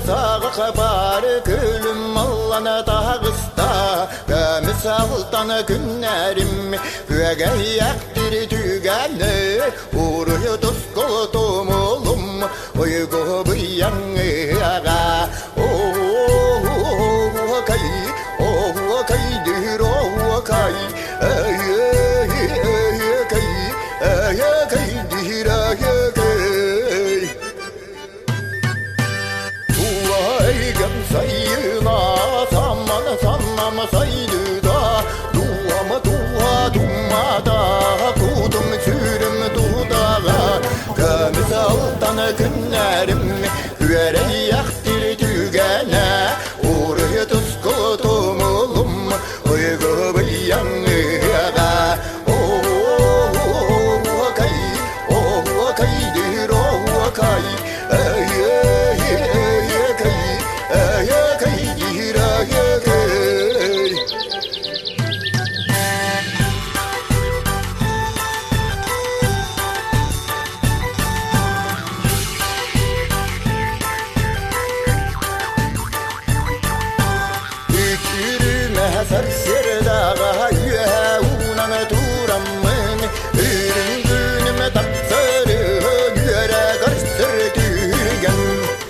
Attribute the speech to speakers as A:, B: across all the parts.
A: Саҕа бары күлүм аллана таҕыста, Көмүс алтан күннэрим күөгэйэхтири түгэни, Уруйу тускул тумулум уйгу быйаҥыаҕа. Оһуокай, оһуокай дыр оһуокай, Өйөкэй, өйөкэй дыр өйөкэй. Туайгам сайына, саммана саннама сайдыда, Дуама туа думмада, кутум сүрүм тутаға, Көмүс алтан күннәрим, үөрүйэхтир түгэнэ, Уруй туску тумулум, уйгу быйаҥыаҕа. Оһуокай, оһуокай дыр оһуокай, Өйөкэй, өйөкэй дыр өйөкэй. Үтүрүмэ сарсыардаҕа үөһэ уунан тураммын, Үрүҥ күнүм тахсарыһын үөрэ көрсөр түһүлгэм.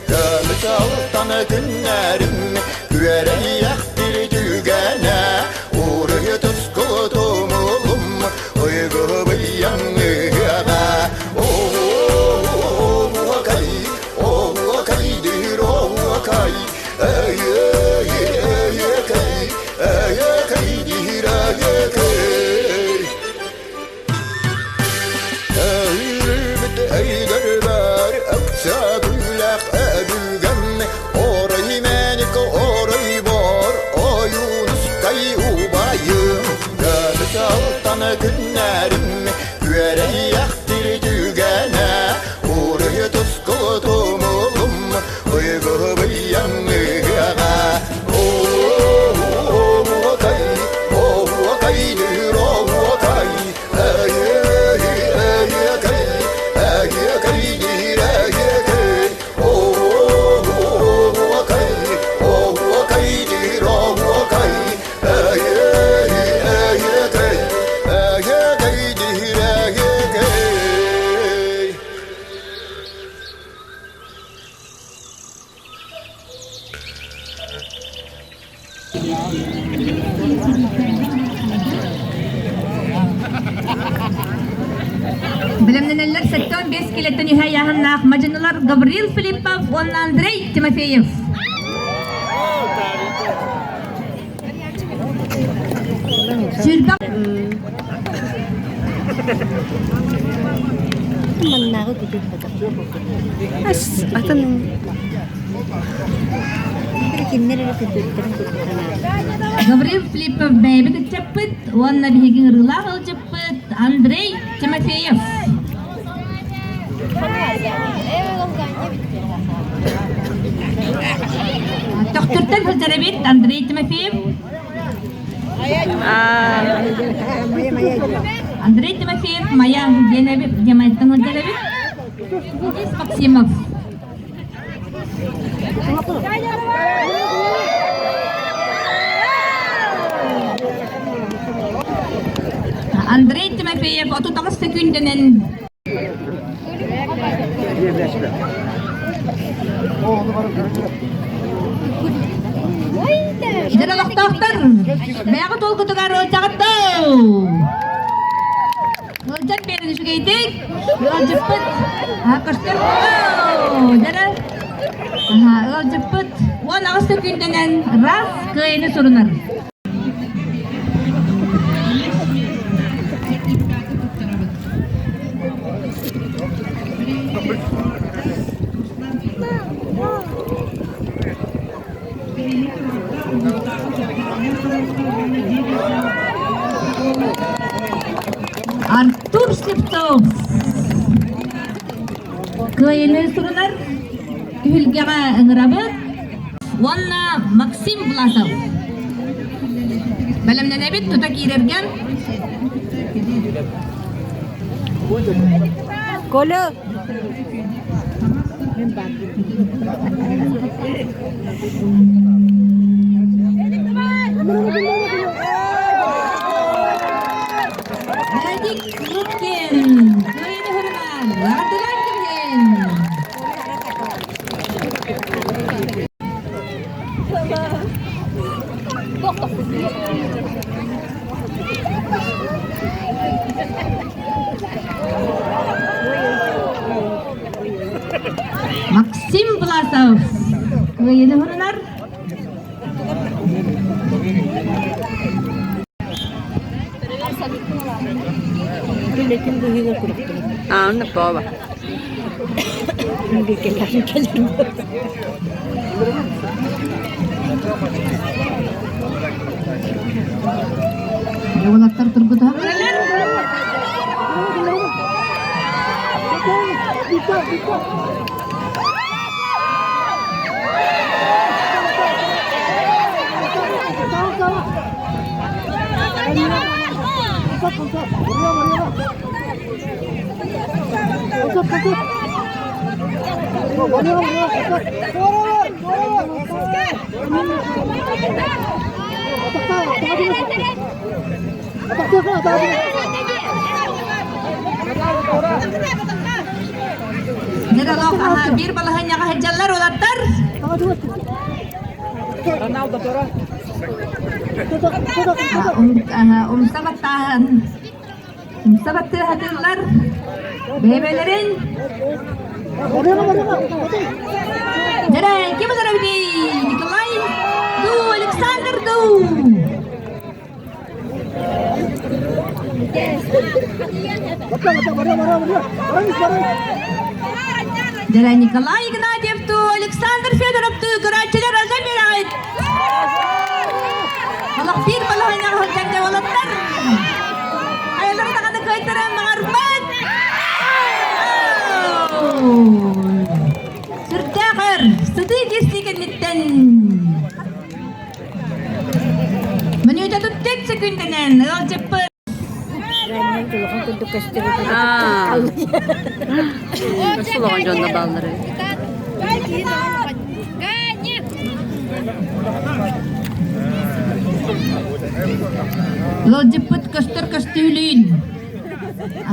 A: Көмүс алтан күннэрим күөрэйэхтир түгэнэ, Уруй туску тумулум уйгу быйаҥыаҕа. Оһуокай, оһуокай дыр оһуокай, Өйөкэй, өйөкэй дир өйөкэй. Өйүрбүт өйдөрбөр өксөкүлэх өбүгэм, Орой мэник орой бор, ойуунускай убайым. Көмүс алтан күннэрим күөрэйэхтир түгэнэ, Уруй туску тумулум уйгу быйаҥыаҕа. Оһуокай, оһуокай дыр оһуокай, Өйөкэй, өйөкэй дир өйөкэй. Оһуокай, оһуокай дыр оһуокай, Өйөкэй, өйөкэй дир өйөкэй.
B: Бэлэмнэнэллэр 75 килэттэн үһэ ыйааһыннаах мадьынылар Гаврил Филиппов уонна Андрей Тимофеев. Сүүрбэх
C: Маннааҕы Ас атын кинилэр эрэ көрбүттэрин
B: Гаврил Филиппов бэйэбит ыччаппыт уонна биһиги ырыылаах ыалдьыппыт Андрей Тимофеев. Төхтүртэн сылдьар эбит Андрей Тимофеев. Андрей Тимофеев Майа диэн эбит, диэн сылдьар эбит. Денис Максимов. Андрей Тимофеев 39 секүндэнэн Эдэр олохтоохтор, бэйэҕит уолгутугар ыалдьаҕыт дуу? Ыалдьан биэрин үчүгэйдик. Ыалдьыппыт көстөр дьара ыалдьыппыт 18 секүндэнэн раз кыайыны сурунар. Артур Слепцов кыайыны сурунар түһүлгэҕэ ыҥырабыт уонна Максим Власов бэлэмнэнэбит тута киирэргэ
C: Коля.
B: Эдик Луткин, Кыайыны хөрүмэн, Ардылан кимин? Максим Власов кыайыны хөрүнэр.
D: Ааны баба.
B: Уолаттар тургутуһа Биир балаһыанньаҕа сылдьаллар уолаттар. Умса баттааһын умса баттыаһатыллар бэйбэлэрин Дьэрэ, ким ылар эбитий? Николай Ду, Александр Ду. Дьэрэ, Николай Игнатьев Ду, Александр Федоров Ду, көрөөччүлэр ылсан биэрэҕит. Олох биир балаһыанньаҕа сылдьар дьэ уолаттар. Айалара даҕаны кыайтаран баҕарбат. Сүрдээх өр, сытыы кирсии кэнниттэн Мүнүүтэ түптүк секүндэнэн ыалдьыппыт.
D: Сулаҕан дьонно бааллары.
B: Ыалдьыппыт көстөр көстүүлүүн.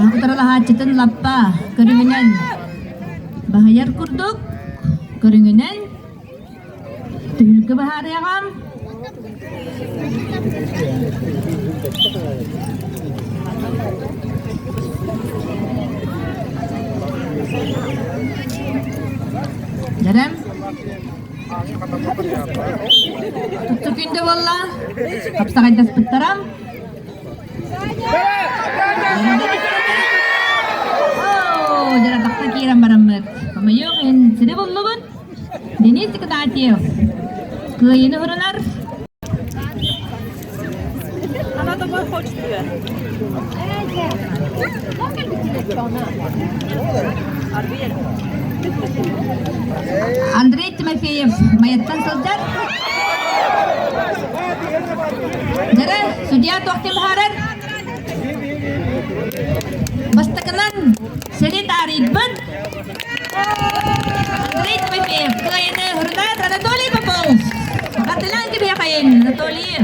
B: Утарылаһааччытын лаппа көрүҥүнэн баһыйар курдук көрүҥүнэн түһүлгэ баһаарыаҕам. Дэрем. Tuttu күндө буолла. Хапсаҕайдаспыттарам. Оо, дьара тахса киирэн бараммыт. Хомойуох иһин сири буллубут. Денис Игнатьев кыайыны урунар.
D: Она домой хочет тебя.
B: Андрей Тимофеев Майаттан сылдьар. Дьэрэ, судья туох ким баһаарар? Бастакынан сири таарыйбыт Андрей Тимофеев кыайыны Хрунат Анатолий Попов. Хатылаан кибиэхэйин Анатолий.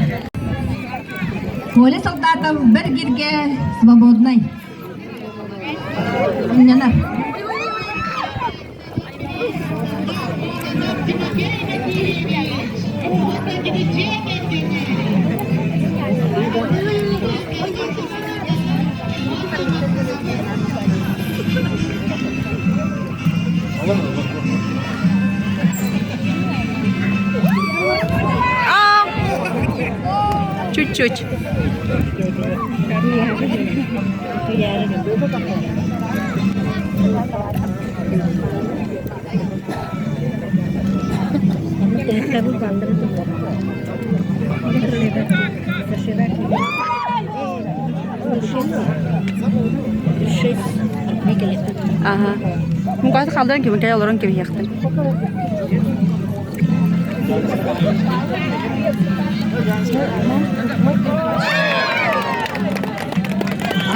B: Коля Солдатов бэргиргэ свободный. Нянар.
D: Чуть-чуть. Ага. Мукаты қалдыран кебін, кәй олорон кебін яқтым.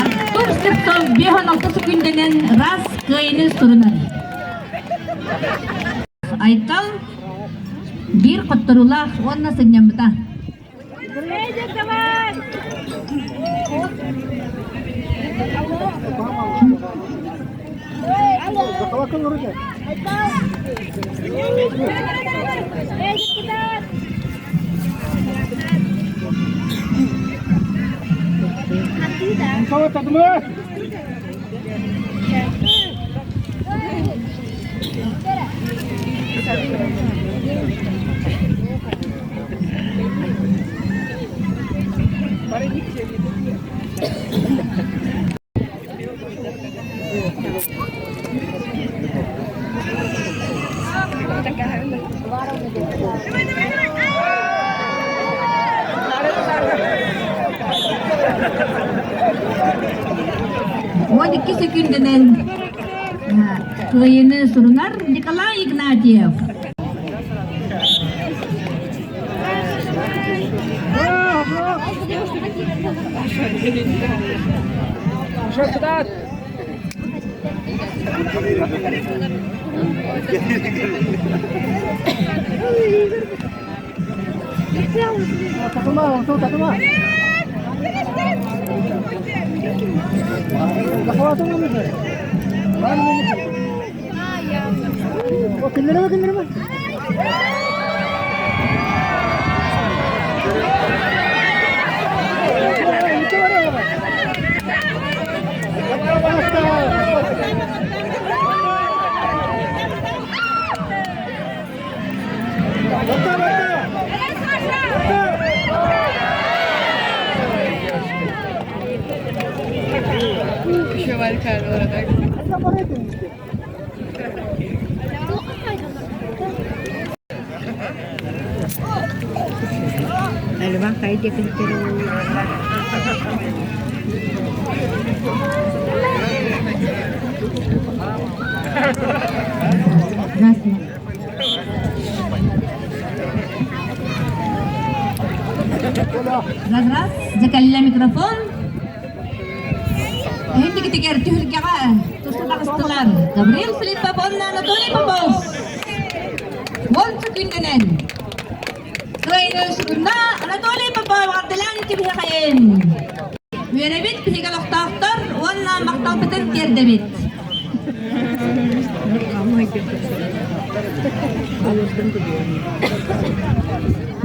B: Артур Слепцов 5 6 күнденен раз кыайыны сурунар. Айтал биир хотторуулаах уонна сынньаммыта. 12 секундунан кыайыыны сурунар Николай Игнатьев.
C: Альбан хайа диэки
B: Раз-раз, закалля микрофон. Эһиндигитигэр түһүлгэҕэ туста таҕыстылар Гаврил Филиппов уонна Анатолий Попов. Уон күннэнэн Кыайыы сугунна Анатолий Попов ардылаан кэбиһэхэйин. Үөрэбит биһиги олохтоохтор уонна махталбытын тиэрдэбит.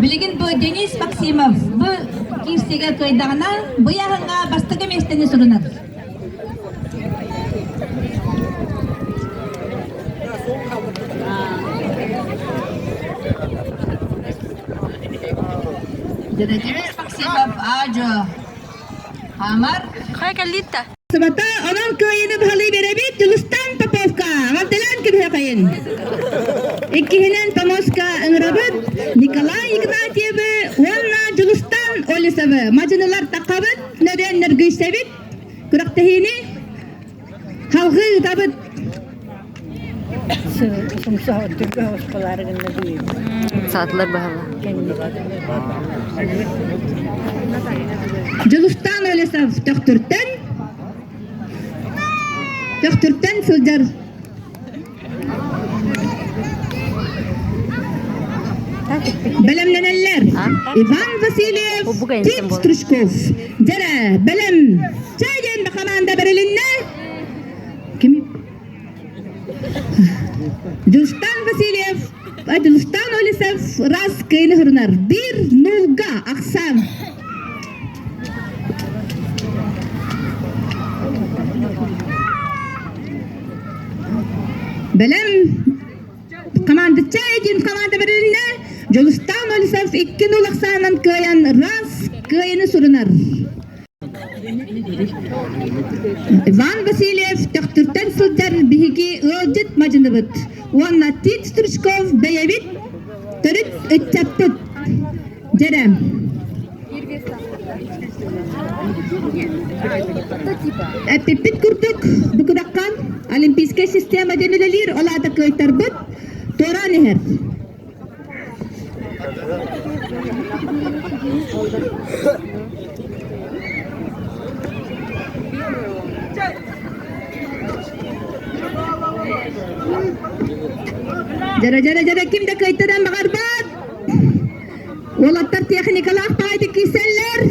B: Билигин бу Денис Максимов бу киирсиигэ кыайдаҕына, бу ыйааһыҥҥа бастакы миэстэни сурунар. Денис Максимов аадьо Амар
D: Хай кэллиитта.
B: Сыбата онон кыайыыны баһылыы биэрэбит Дьулустан Поповка Варталян кэбиһэхэйин. Иккиһинэн Томоска ыҥырабыт Николай Игнатьевы уонна Дьулустан Олесовы мадьынылар таххабыт, нөрүөн нөргүйсэбит, күрэхтэһиини халҕыы ыытабыт.
D: Саатылар баһала.
B: Дьулустан Олесов Төхтүртэн Төхтүртэн сылдьар Бэлэмнэнэллэр. Иван Васильев, Тит Стручков. Дьэрэ, бэлэм. Чай диэн хамаанда бэрилиннэ. Ким? Дьулустан Васильев, Дьулустан Олесов раз кыайыны сурунар. Бир нулга ахсаан. Бэлэм команда Чайдин команда бэрилиннэ. Дьулустан Олесов 2-0 ахсаанан кыайан раз кыайыны сурунар. Иван Васильев Төхтүртэн сылдьар биһиги ыалдьыт мадьыныбыт уонна Тит Стручков бэйэбит төрүт ыччаппыт. Дьэрэ. Эппиппит курдук, бу кудаххан Олимпийскай система диэн үлэлиир, ол аата кыайтарбыт туораан иһэр. Дьэрэ, дьэрэ, дьэрэ, ким да кыайтаран баҕарбат. Уолаттар техникалаах баайдык киирсэллэр.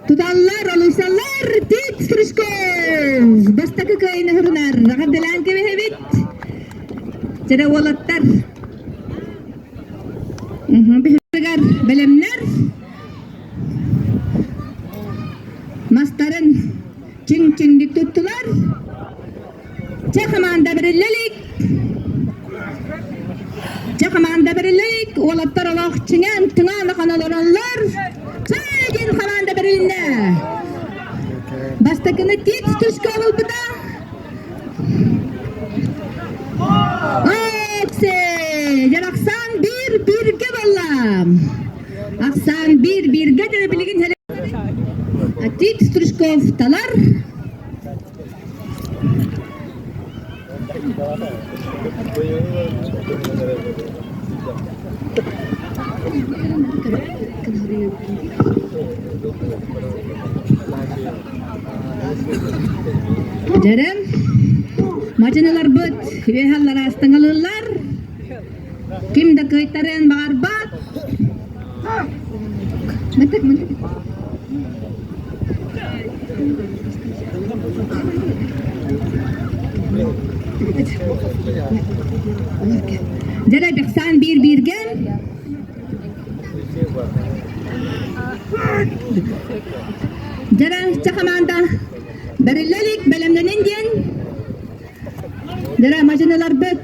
B: Туталлар, олуйсаллар. Тит Стручков! Бастакы кыайыны хырынар. Эҕэрдэлээн кэбиһэбит. Дьэрэ уолаттар. Биһигэр бэлэмнэр. Мастарын чиҥ-чиҥник туттулар. Чэ хамаанда бэриллэ илик. Чэ хамаанда бэриллэ илик. Уолаттар олох чиҥэн тыҥаан ахан олороллор. Чэ диэн хамаанда бэрилиннэ. Бастакыны Тит Стручков ылбыта. Оксе! Жарахсан биир бииргэ буолла. Ахсаан биир бииргэ дьэ билигин Тит Стручков талар. Дьэрэн, мадьыныларбыт үөһэллэр астыҥалыыллар. Ким да кыайтарыан баҕарбат. Дьэрэ Бэхсаан биир бииргэ Дьэрэ ча хамаанда бэриллэ илик бэлэмнэнин диэн Дьэрэ мадьыныларбыт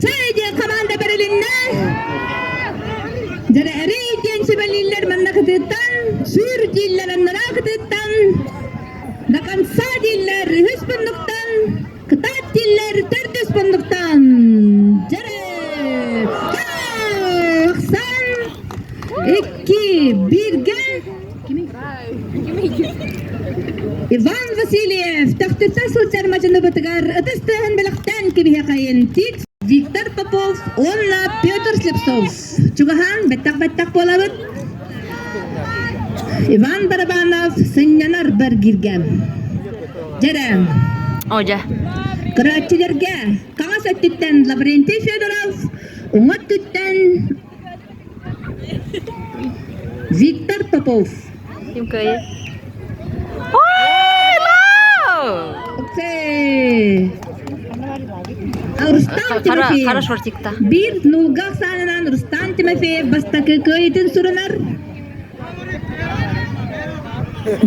B: Чэй диэн хамаанда бэрилиннэ. Дьэрэ эрий диэн сүбэлииллэр манна кытыыттан, сүүр дииллэр аннараа кытыыттан, до конца дииллэр үһүс муннуктан, кытаат дииллэр төрдүс муннуктан. Дьэрэ! Ахсан икки бииргэ Иван Васильев Төхтүртэн сылдьар мадьыныбытыгар ытыс тыаһын бэлэхтээн кэбиһэхэйин Тит Виктор Попов уонна Петр Слепцов чугаһаан бэттэх-бэттэх буолабыт. Иван Барабанов сынньанар баргиргэ. Дьэрэ.
D: Одя.
B: Көрөөччүлэргэ хаҥас өттүттэн Лаврентий Федоров, уҥа өттүттэн Виктор Попов.
D: Ким кыайы?
B: Рустам Тимофеев.
D: Хара шортикта.
B: Биир нулга ахсаанынан Рустам Тимофеев бастакы кыайыытын сурунар.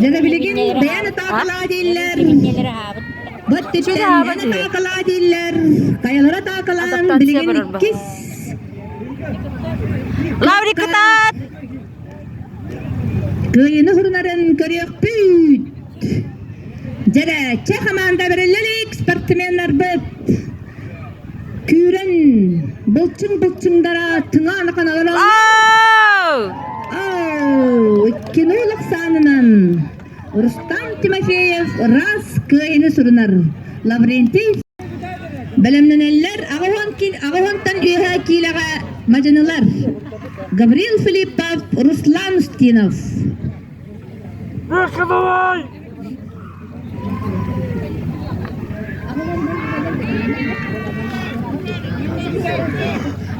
B: Дьэ билигин бэйэн атаакалаа дииллэр. Баттыттан атаакалаа дииллэр. Хайалара атаакалаан билигин иккис
D: Лаврик кытаат!
B: Кыайыны сурунарын көрүөхпүт. Дьэрэ, чэ хамаанда бэриллэ илик спортсменнарбыт. Күүрэн былчыҥ-былчыҥдара тыҥаан ханалар Кино ахсаанынан Рустам Тимофеев раз кыайыны сурунар. Лаврентий Бэлэмнэнэллэр аҕыһонтан үөһэ киилэҕэ мадьынылар Гаврил Филиппов, Руслан Устинов.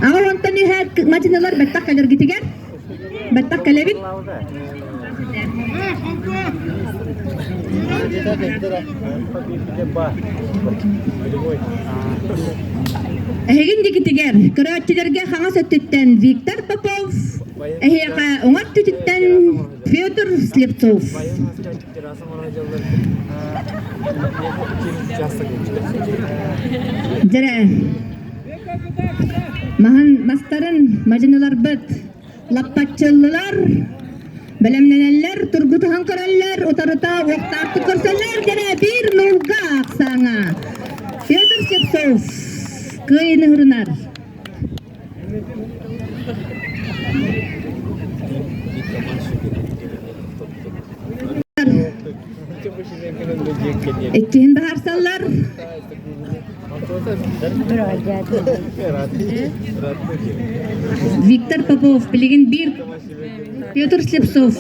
B: Аҕыһонтан үөһэ мадьынылар бэттэх кэлэргитигэр бэттэх кэлэбит. Эһигин дикитигэр көрөөччүлэргэ хаҥас өттүттэн Виктор Попов, эһиэхэ уҥа өттүтүттэн Федор Слепцов. Дьэрэ, маһын мастарын мадьыныларбыт лаппаччыллылар, бэлэмнэнэллэр, тургутуһан көрөллөр, утарыта уохтаахтык көрсөллөр дьэрэ биир нулга ахсааҥа. Федор Слепцов кыайыны хырынар. Иккиһин баһарсаллар. Виктор Попов билигин биир Петр Слепцов.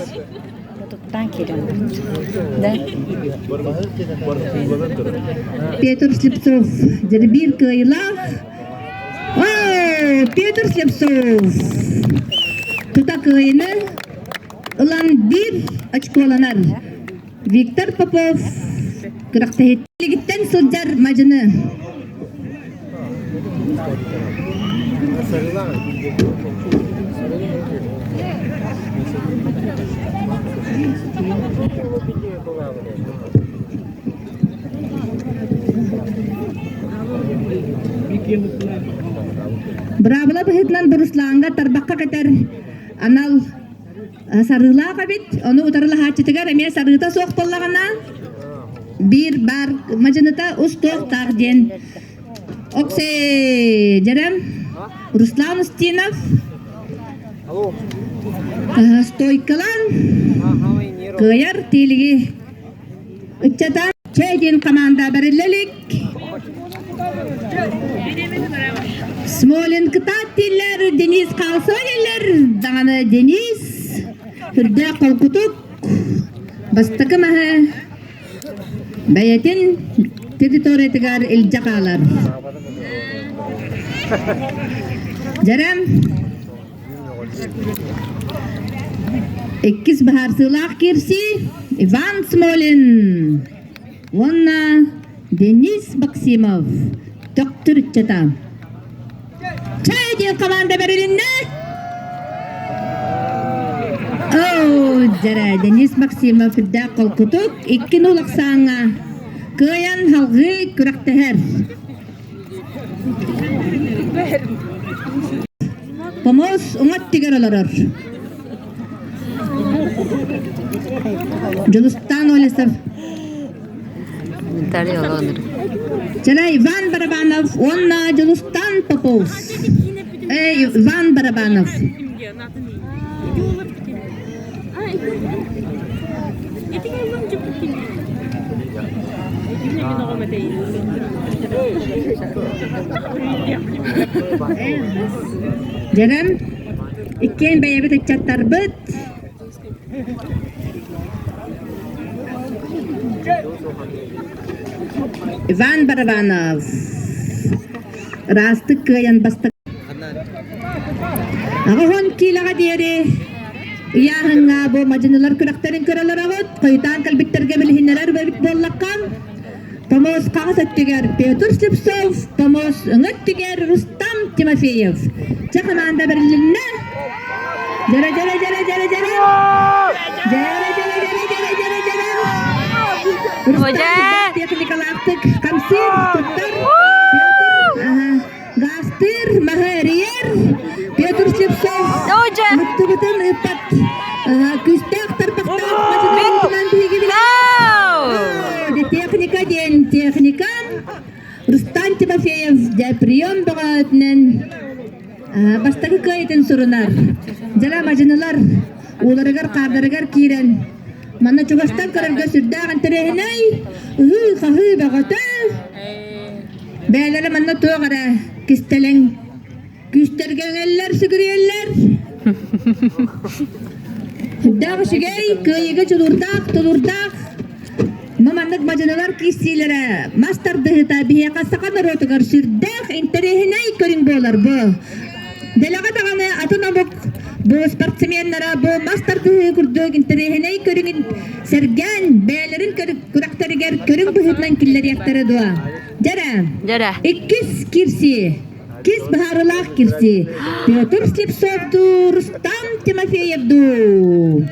B: Петр Слепцов дьэ биир кыайыылаах. Петр Слепцов тута кыайыны ылан биир очколанар. Виктор Попов күрэхтэһииттэн сылдьар мадьыны. Быраабыла быһыытынан Руслаҥҥа тарбахха кэтэр анал сарыылаах эбит. Ону утарылаһааччытыгар эмиэ сарыыта суох буоллаҕына биир баар мадьыныта устуохтаах диэн. Оксей Дьэрэм, Руслан Устинов стойкалаан кыайар тиилиги Ыччата Чэй диэн команда бэриллэ илик. Смолин кытаат дииллэр, Денис хаалсыба дииллэр. Даҕаны Денис үрдээх холкутук бастакы маһы бэйэтин территориятыгар илдьэ хаалар. Дьэрэм Иккис быһаарсыылаах киирсии Иван Смолин уонна Денис Максимов Төхтүр ыччата. Чай диэн команда бэрилиннэ. Оо, дьэрэ, Денис Максимов үрдээх холкутук 2-0 ахсааҥҥа кыайан халҕыы күрэхтэһэр. Помоз уҥа өттүгэр олорор. Дьулустаан Олесов.
C: Виталий Олонов.
B: Чара Иван Барабанов уонна Дьулустаан Попов. Эй, Иван Барабанов. Дьэрэн, иккиэн бэйэбит ыччаттарбыт. Иван Барабанов ыраастык кыайан бастакы 80 киилэҕэ диэри ыйааһыҥҥа бу мадьынылар күрэхтэрин көрөлөрөҕүт, хойутаан кэлбиттэргэ билиһиннэрэр эбит буоллахха, Томос хаҥас өттүгэр Петр Слепцов, Томос өҥө өттүгэр Рустам Тимофеев. Чэ хамаанда бэрилиннэ. Дьэрэ дьэрэ дьэрэ дьэрэ дьэрэ. Дьэрэ дьэрэ дьэрэ дьэрэ дьэрэ дьэрэ. Рустам техникалаахтык хамсыыр, туттар. Петр Гаастыыр, маһы эрийэр Петр Слепцов мыктыбытын ыыппат күүстээх тарбахтаах мадьынарбытынан биһиги Техника диэн техника. Рустам Тимофеев дьэ прием бөҕөтүнэн бастакы кыайытын сурунар. Дьара мадьынылар ууларыгар-хаардарыгар киирэн манна чугастан көрөргө сүрдээх интэриэһинэй ыһыы-хаһыы бөҕөтө. Бэйэлэрэ манна туох эрэ кистэлэҥ күүстэргэ өҥөллөр, сүгүрүйэллэр. Сүрдээх үчүгэй, кыайыыга дьулуурдаах, тулуурдаах. Но маннык мадьынылар киирсиилэрэ мас тардыһыыта биһиэхэ саха норуотугар сүрдээх интэриэһинэй көрүҥ буолар бу. Дэлэҕэ даҕаны атын омук бу спортсменнара бу мас тардыһыы курдук интэриэһинэй көрүҥүн сэргээн бэйэлэрин күрэхтэригэр көрүҥ быһыытынан киллэриэхтэрэ дуо? Дьэрэ.
D: Дьэрэ.
B: Иккис кирсии. Кис быһаарылаах кирсии. Петр Слепцов дуу, Рустам Тимофеев дуу?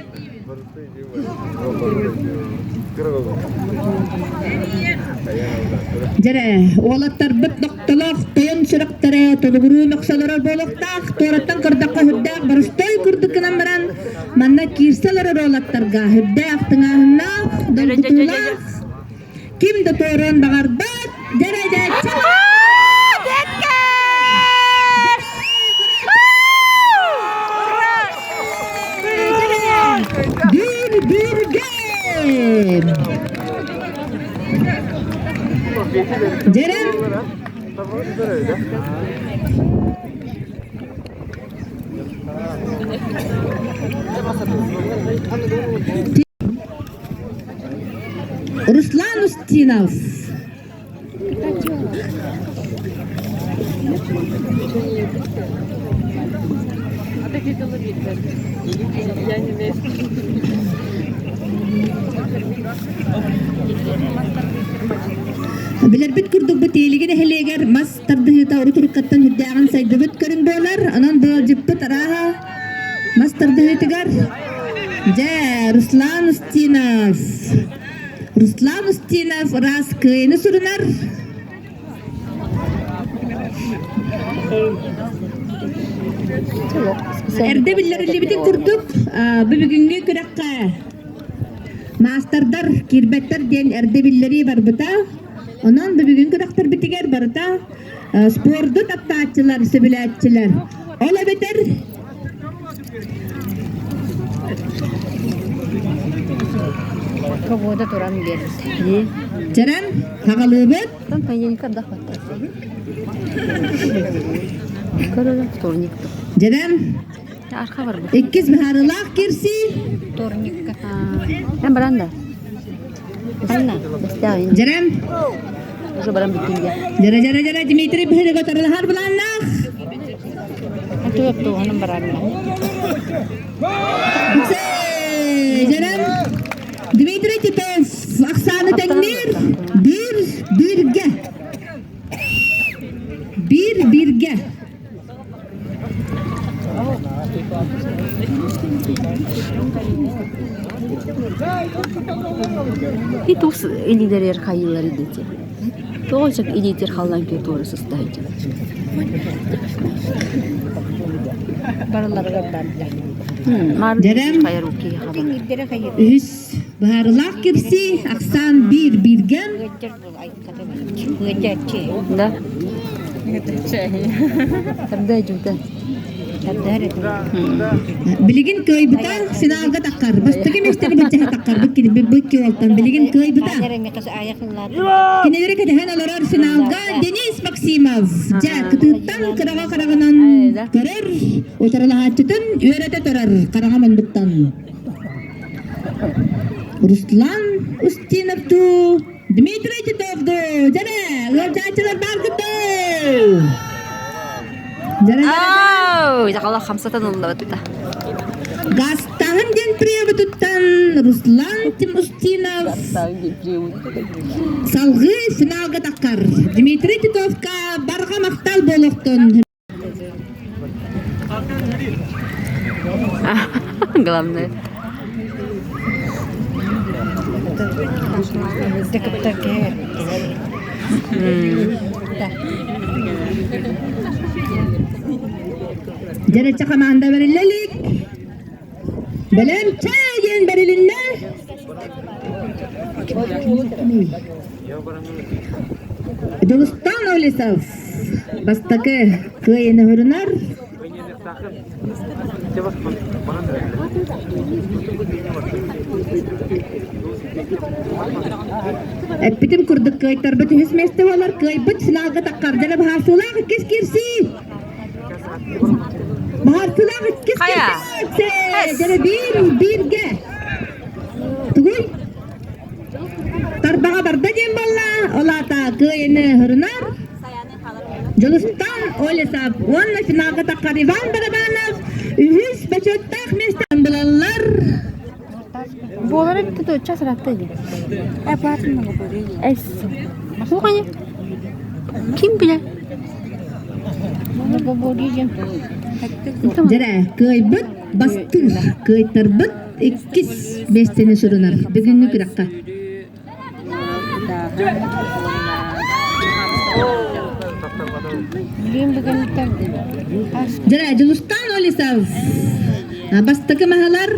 B: Дьэрэ, уолаттарбыт нохтолоох тойон сүрэхтэрэ толугуруу мөхсөлөрө буолуохтаах, туораттан көрдөххө сүрдээх боростуой курдук гынан баран, манна киирсэ олорор уолаттарга сүрдээх тыҥааһыннаах, долгутуулаах, ким да туоруон баҕарбат, дьэрэ дьэ Бір бірге! Дьэрэн Руслан Устинов. Билэрбит курдук бу Тиэлиги нэһилиэгэр мас тардыһыыта урут-уруккаттан үрдээҕин сайдыбыт көрүҥ буолар. Онон быалдьыппыт арааһа мас тардыһыытыгар дьэ Руслан Устинов Руслан Устинов ыраас кыайыны сурунар. Эрдэ биллэриллибитин курдук, бу бүгүҥҥү күрэххэ маастардар киирбэттэр диэн эрдэ биллэрии барбыта. Онон бу бүгүн күрэхтэрбитигэр барыта спорду таптааччылар, сөбүлээччилэр. Ол эбэтэр
C: Погода туран биэрбит.
B: Чэрэн, хаҕалыыбыт.
D: Там понедельник отдох Көрөрө вторник.
B: Дьэрэн,
D: Арха барбыт.
B: иккис быһаарыылаах кирсии.
C: Вторникка.
D: Эн баран да.
C: Ханна?
D: Бэстээҕин.
B: Дьэрэн,
D: Уже баран бүттүн дии.
B: дьэрэ дьэрэ дьэрэ Дмитрий быһыыга тарылаһар былааннаах.
C: Туох туоһунан барарна.
B: Дьэрэн, Дмитрий Титов ахсааны тэҥниир биир бииргэ. Биир бииргэ.
D: И тус илиилэригэр хайыылар дети. Тоҕо чак илиитир халлан көр туора сыста сылдьар.
C: Барыларыгар барда.
B: Дьэрэм үһүс быһаарылаах кирсии ахсаан биир бииргэ.
D: Да. Тарда дьута.
B: Билигин кыайбыта финалга таххар. Бастакы миэстэни былдьаһа таххар. Бу киолтан билигин кыайбыта. Кинилэри кэтэһэн олорор финалга Денис Максимов. Дьэ, кытыыттан кыраҕа хараҕынан көрөр, утарылаһааччытын үөрэтэ турар хараҥа муннуктан. Руслан Устинов дуу, Дмитрий Титов дуу, дьэрэ, ыалдьааччылар бааргыт дуу? Дьэрэ,
D: Ау, дьаҕала хамсатан ыллабытта.
B: Гастаһын диэн приемутуттан Руслан Тимустинов салгыы финалга таххар. Дмитрий Титовка барҕа махтал буолуохтун.
D: Главное.
B: Дьэрэччэ хамаанда бэриллэ илик. Бэлэм чэй диэн бэрилиннэ. Дьулустан Олесов бастакы кыайыны хөрүнэр. Эппитим курдук кыайтарбыт үһүс миэстэ буолар кыайбыт финалга таххардара баһаарсыылаах иккис киирсии. Баһаарсыылаах иккис киирсии. Дьэ биир бииргэ. Тугуй? Тарбаҕа барда диэн буолла, ол аата кыайыны хырынар. Дьулустан Олесов уонна финалга таххар Иван Барабанов үһүс бочуоттаах миэстэни булаллар.
D: Буолар эбит да час ыраатта дии. Эс. Кухня. Ким билэр?
B: Дьэрэ, кыайбыт бастыыр, кыайтарбыт иккис миэстэни сурунар бүгүҥҥү күрэххэ. Дьэрэ, Дьулустан Олесов бастакы маһалар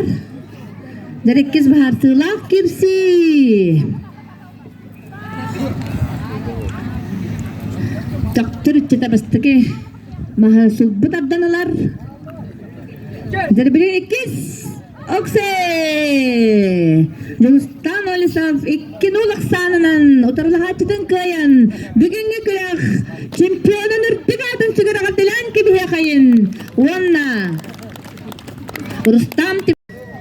B: дьэрэ иккис баһаартыылаах кирсии. Төхтөр иччитэ бастакы маһы сулбу тардан ылар. Дьэрбили иккис Оксе! Дьулустан Олесов 2-0 ахсаанынан утарылаһааччытын кыайан, бүгүҥҥү күрэх чемпионун үрдүк аатын сүгэр эҕэрдэлээн кэбиһиэхэйин уонна Рустам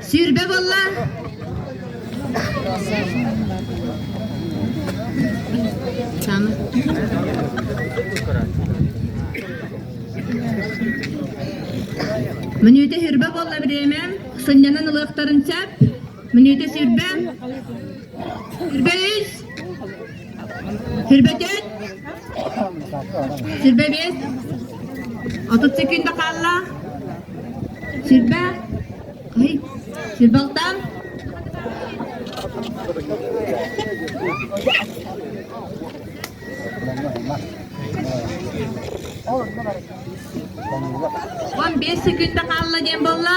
B: Сүүрбэ буолла. Самый. Мүнүүтэ сүрбэ буолла бириэмэ, сынньанан ылыахтарын сөп. Мүнүүтэ сүрбэ, сүрбэ үс, сүрбэ төрт, сүрбэ биэс, 30 секунда хаалла. Сүрбэ, ай, сүрбэ алта. 15 секунда хаалла диэн буолла.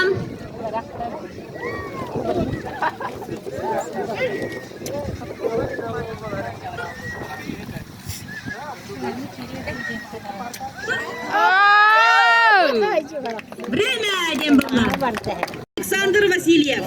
B: Время диэн буолла. Александр Васильев.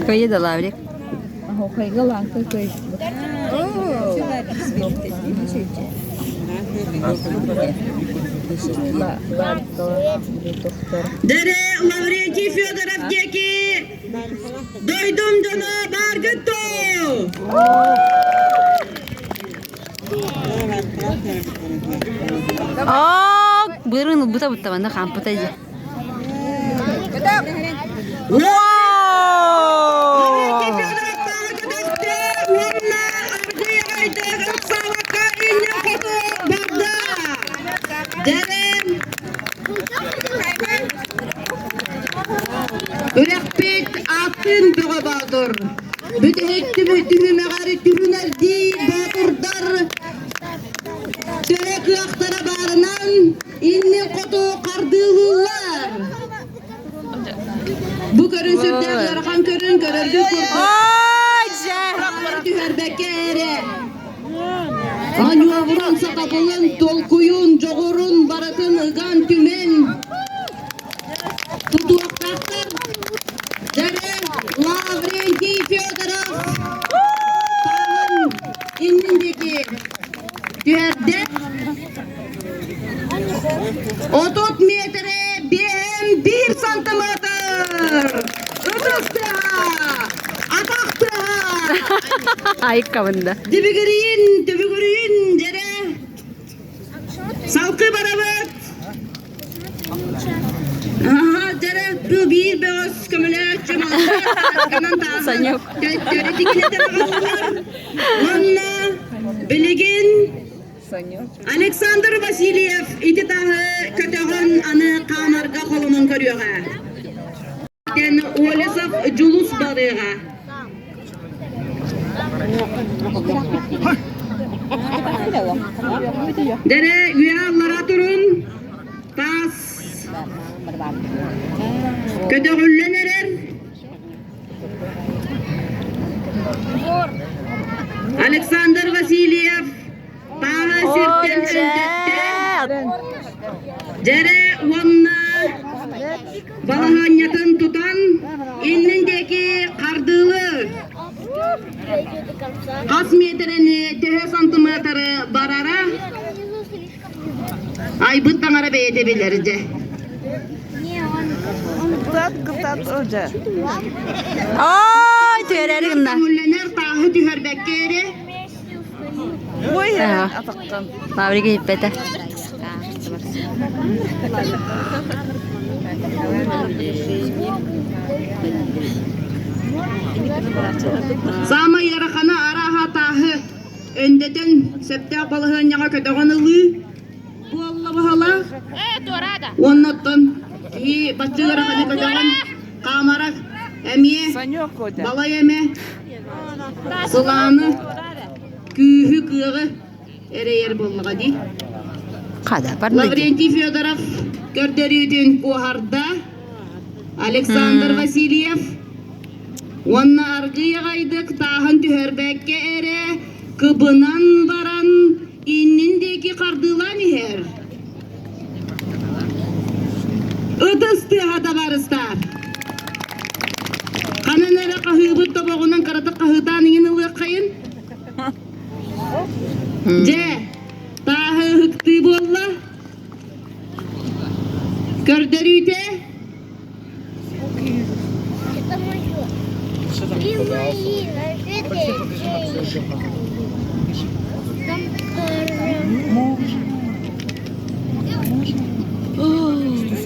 D: Кыйы да Лаврик.
B: Дере Лаврентий Федоров диэки дойдум дьоно бааргыт дуо?
D: Аа, бырын ылбыта буттабанна хаампыта дии.
B: Лаврентий
D: Вау!
B: Федоров көтөхтө уонна аргыый аҕайдык ыксаабакка иннин хоту барда. Дэрэн Үрэхпит атын бөҕө боотур. Бүтэһик түһүмэҕэр түһүнэрдии боотурдар төһө кыахтара баарынан иннин хоту хардыылыыллар. Бу көрүн сүрдээх ыарахан көрүн көрөргө курдук түһэрбэккэ эрэ Оньуобурун, сатабылын, толкуйун, дьоҕурун барытын ыган түмэн тутуохтаахтар. Дьэрэ Лаврентий Федоров тааһын иннин диэки түһэрдэ. 30 метрэ 5 сантиметр! Ытыс тыаһа! Атах тыаһа!
D: Айыккабын да.
B: Түбүгүрүйүн, түбүгүрүйүн, дьэрэ! Салкы барабыт! Аха, дьэрэ, бу биир бөҕөс көмөлөөччү малдьа
D: Санек.
B: Төттөрү тикилэтэн аҕаллылар. Уонна билигин Александр Васильев ити таһы көтөҕөн аны хаамарга холонон көрүөҕэ. Тэн Олесов Дьулус барыаҕа. Дэрэ үөһэ аллара турун таас көтөҕүллэн эрэр. Александр Васильев тааһы сиртэн өндөттө. Дьэрэ уонна балаһыанньатын тутан иннин диэки хардыылы хас миэтэрэни төһө сантиметры барара айбыт таҥара бэйэтэ билэр дьэ.
D: Ой, түөрээри гынна.
B: Көҥүллэнэр тааһы түһэрбэккэ эрэ.
D: Лаврик иһиппэтэ.
B: Саамай ыарахана арааһа тааһы өндөтөн сөптөөх балаһыанньаҕа көтөҕөн ылыы буолла баһала. Уонна оттон киһи бачча ыараханы көтөҕөн хаамара эмиэ балай эмэ сылааны, күүһү, кыаҕы эрэйэр буоллаҕа дии.
D: Хада барда дии.
B: Лаврентий Федоров көрдөрүүтүн куоһарда. Александр Васильев уонна аргыый аҕайдык тааһын түһэрбэккэ эрэ кыбынан баран иннин диэки хардыылаан иһэр. Ытыс тыаһа табаарыстар! Ханан эрэ хаһыыбыт тобоҕунан кыратык хаһыытаан иҥин ылыаххайын. Дьэ, тааһы ыһыктыы буолла. Көрдөрүүтэ.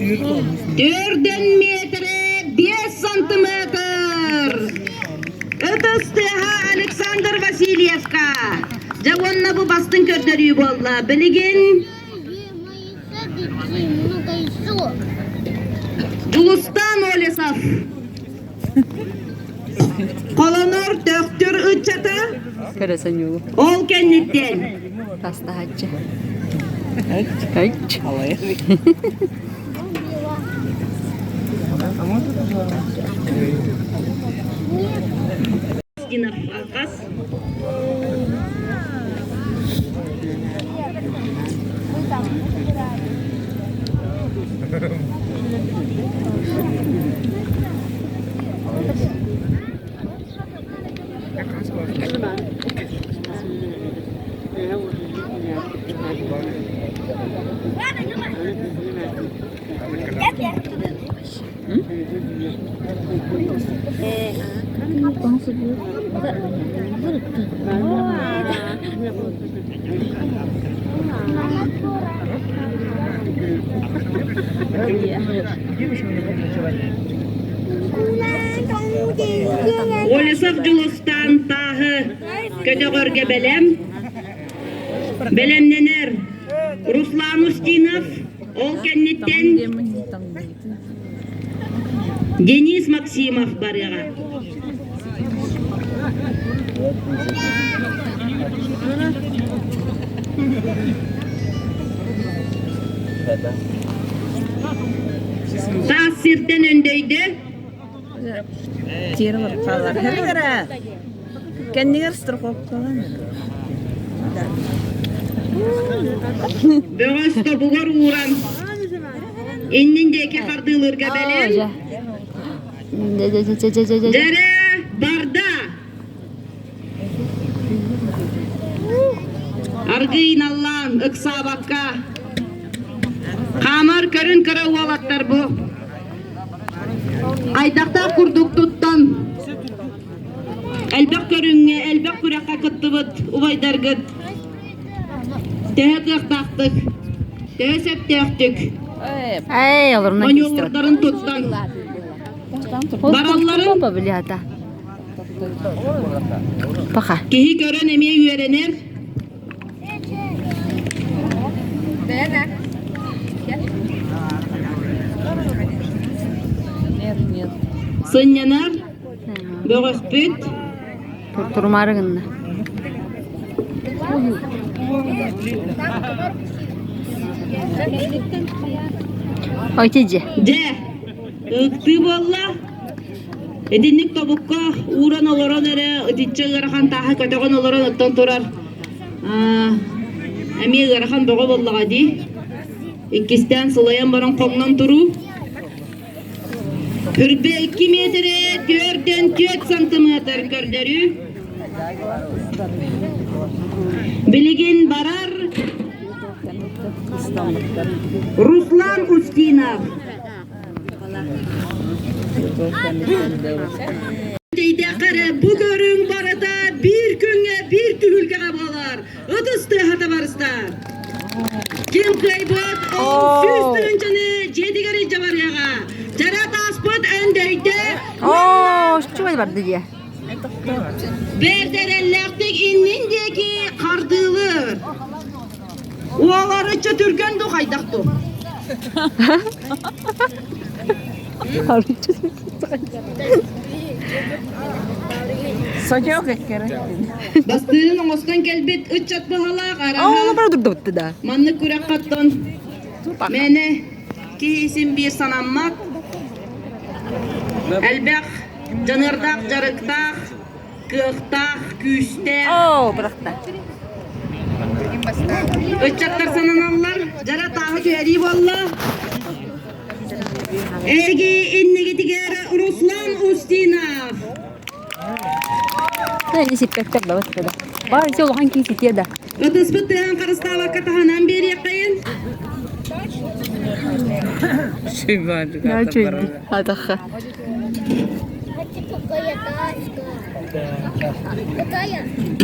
B: Төрдөн метрэ 5 сантиметр. Ытыс тыаһа Александр Васильевка. Дьэ уонна бу бастыҥ көрдөрүү буолла. Билигин Дьулустаан Олесов Холонор Төхтүр ыччата
D: Көрө саньуулу.
B: Ол кэнниттэн
D: Тастаһаччы. Айч.
B: Динов Алхас Олесов Дьулустаан тааһы көтөҕөргө бэлэм. Бэлэмнэнэр Руслан Устинов ол кэнниттэн Денис Максимов барыаҕа. Таас сиртэн өндөйдө.
E: Кэннигэр страховкалан.
B: Бөҕөс тобугар ууран иннин диэки хардыылыырга бэлэм. Дьэрэ барда. Аргыый наллаан ыксаабакка хаамар көрүн кыра уолаттар бу. Хайдахтаах курдук туттан элбэх көрүҥҥэ, элбэх күрэххэ кыттыбыт убайдаргыт төһө кыахтаахтык, төһө сөптөөхтүк
D: Эй, олорунан
B: маневрдарын туттан баралларын
D: Паха.
B: киһи көрөн эмиэ үөрэнэр. Сынньанар бөҕөспүт.
D: Турумаары гынна. Ойти дьэ.
B: Дьэ, ыктыы буолла. Итинник тобукка ууран олорон эрэ итиччэ ыарахан тааһы көтөҕөн олорон оттон турар эмиэ ыарахан бөҕө буоллаҕа дии. Иккистээн сылайан баран хоҥнон туруу. Үрбэ 2 миэтэрэ 4-4 сантиметр көрдөрүү. Билигин барар Руслан Устинов. Тейдээххэ эрэ бу көрүҥ барыта биир күҥҥэ биир түһүлгэҕэ буолар. Ытыс тыаһа табарыстар. Ким кыайбыт, ол 100 тыһыынчаны дьиэтигэр илдьэ барыаҕа. Чара тааспыт өндөйдө.
D: Оо, чугай барды дии.
B: Бэрдэрэллээхтик иннин диэки хардыылыр. Уоларычча түргэн ду хайдах ду?
E: Содьок эккere.
B: Бастыырын оҥостон кэлбит ыччат быһалаах араһа
D: Оҕолор дурдубутtu да.
B: маннык күрэххаттан мээнэ киһи биир санаммат элбэх дьаныардаах дьарыктаах кыахтаах күүстээх
D: Оо, бырахта.
B: Ыччаттар сананаллар, дьара тааһы түһэрии буолла. Эһиги иннигитигэр Руслан Устинов.
D: Эни сиппэттэр да бас да. Бар ise улахан киһи ситиэ да.
B: Ытыспыт тыаһын харыстаабакка таһынан биэриэххэйин.
D: Наа чөйдү. Атахха.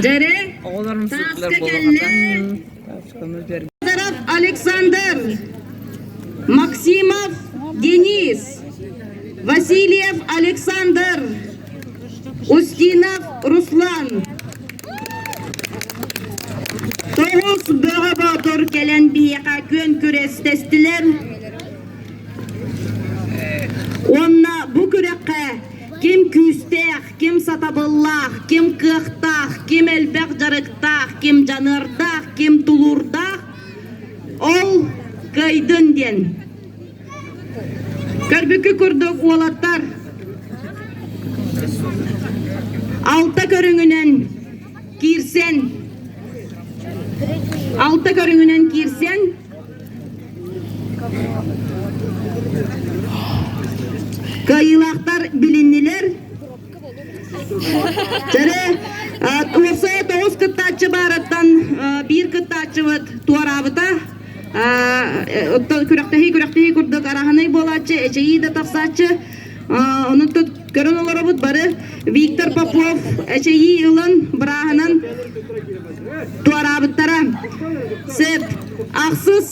B: Дьэрэ,
E: Оҕолорум сыттылар
B: тааска
E: буолуохата.
B: кэллэ.
E: Таасканы бэр
B: Федоров Александр, Максимов Денис, Васильев Александр, Устинов Руслан. Тоҕус бөҕө боотур кэлэн биһиэхэ күөн күрэстэстилэр. Уонна бу күрэххэ ким күүстээх, ким сатабыллаах, ким кыахтаах, ким элбэх дьарыктаах, ким дьаныардаах, ким тулуурдаах, ол кыайдын диэн. Көрбүккү курдук уолаттар алта көрүҥүнэн киирсэн алта көрүҥүнэн киирсэн Кыайыылаахтар билиннилэр. Чэрэ, уопсайа тоҕус кыттааччы баарыттан биир кыттааччыбыт туораабыта. Күрэхтэһии күрэхтэһии курдук араһынай буолааччы, эчэйии да тахсааччы. Онон көрөн олоробут бары Виктор Попов эчэйии ылан бырааһынан туораабыттара. Сеп ахсыс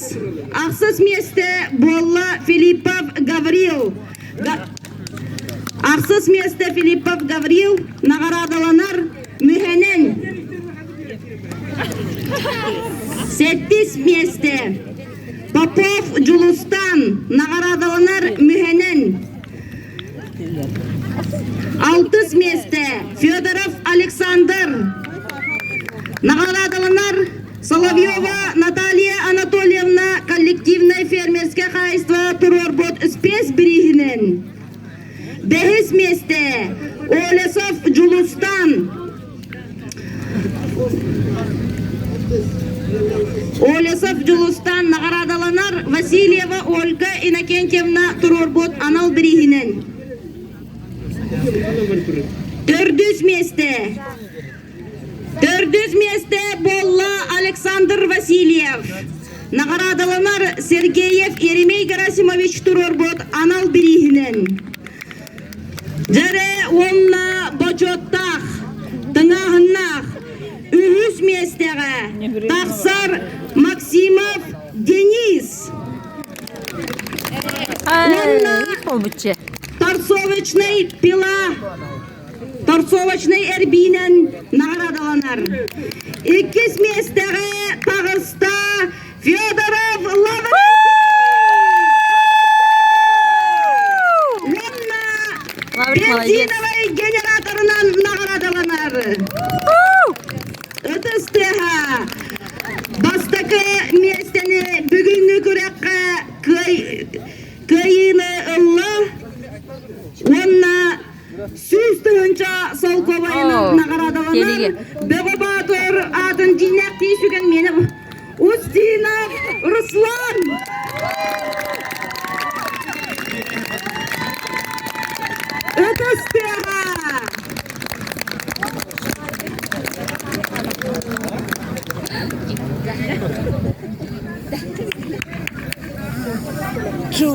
B: ахсыс миэстэ буолла Филиппов Гаврил. Ахсыс миэстэ Филиппов Гаврил наҕараадаланар мүһэнэн. Сэттис миэстэ Попов Дьулустан наҕараадаланар мүһэнэн. Алтыс миэстэ Федоров Александр. Наҕараадаланар Соловьева Наталья Анатольевна коллективнай фермерскэй хаһаайыстыба туруорбут спецбирииһинэн. Бэһис миэстэ Олесов Дьулустан. Олесов Дьулустан наҕараадаланар Васильева Ольга Иннокентьевна туруорбут анал бирииһинэн. Төрдүс миэстэ. Төрдүс миэстэ буолла Александр Васильев. Наҕараадаланар Сергеев Еремей Герасимович туруорбут анал бирииһинэн. Дьэрэ уонна бочуоттаах, тыҥааһыннаах үһүс миэстэҕэ тахсар Максимов Денис. Уонна торцовочный пила торцовочный эрбиинэн наҕараадаланар. Иккис миэстэҕэ таҕыста Федоров Лаврентий! Уонна бензиновай генераторынан наҕараадаланар. Ытыс тыаһа бастакы миэстэни бүгүҥҥү күрэххэ кыайыыны ылла уонна 100 000 солкуобайынан наҕараадаланар Бөҕө Боотур аатын дьиҥнээхтии сүгэн миэнэ Устинов Руслан! Ытыс тыаһа!
D: Чу.